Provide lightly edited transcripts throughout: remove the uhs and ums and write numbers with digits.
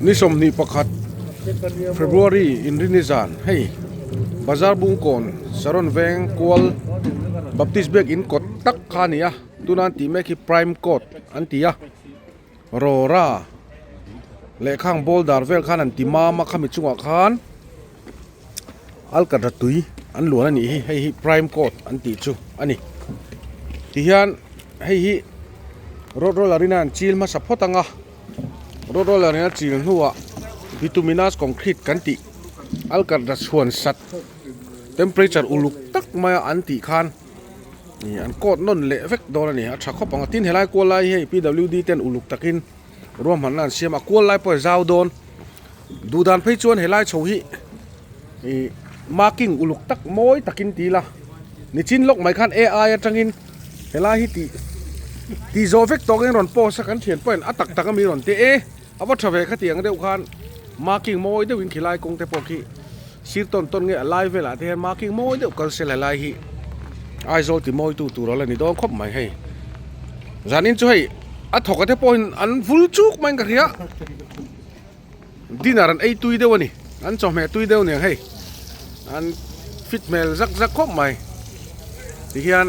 Ni 21 February inrini zan hei bazar bungkawn Saron veng kual Baptist biak in kawt tak kha a ni a tuna an tih mek hi prime court an ti a rawra lehkhang boulder vel khan an ti mam a khami chungah khan alkatra tui an luan a nih hi hei hi prime court an tih chu a ni tihian hei hi road roller in a an chil hmasa phawt ang a road roller in a chil hnuah bituminous concrete kan tih alkatra chhuan sat temperature uluk tak maia an tih khan ih an coat nawn leh vek dawn a ni a tha khawp ang a tin helai kual lai hi hei P W D ten uluk takin ruahmanna an siam a kual lai pawh a zau dawn. Duh dan phei chuan helai chho hi ih marking uluk tak mawi takin ti ila nichin lawk mai khan ai atangin helai hi tih tih zawh vek tawk in rawn post a kan thian pawhin a tak tak ami rawn ti e a va tha ve kha tiang deuh khan marking mawi deuhin khilai kawng te pawh khi sir tawn tawn nge a lai velah te hian marking mawi deuh kal sel helai hi Aizawl ti mawi tu tur a la ni dawn khawp mai hei zanin chu hei a thawk a te pawhin an vul chuk maiin ka hria. Dinner an ei tui deuh a ni an chawhmeh tui deuh aniang hei an fit hmel zak zak khawp mai tihian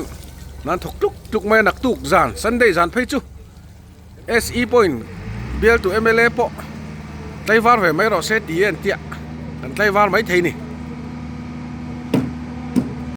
nan thawk tluk tluk mai a naktuk zan Sunday zan phei chu se pawhin bialtu mla pawh tlaivar ve mai rawh se ti e an tia kan tlaivar mai thei a ni.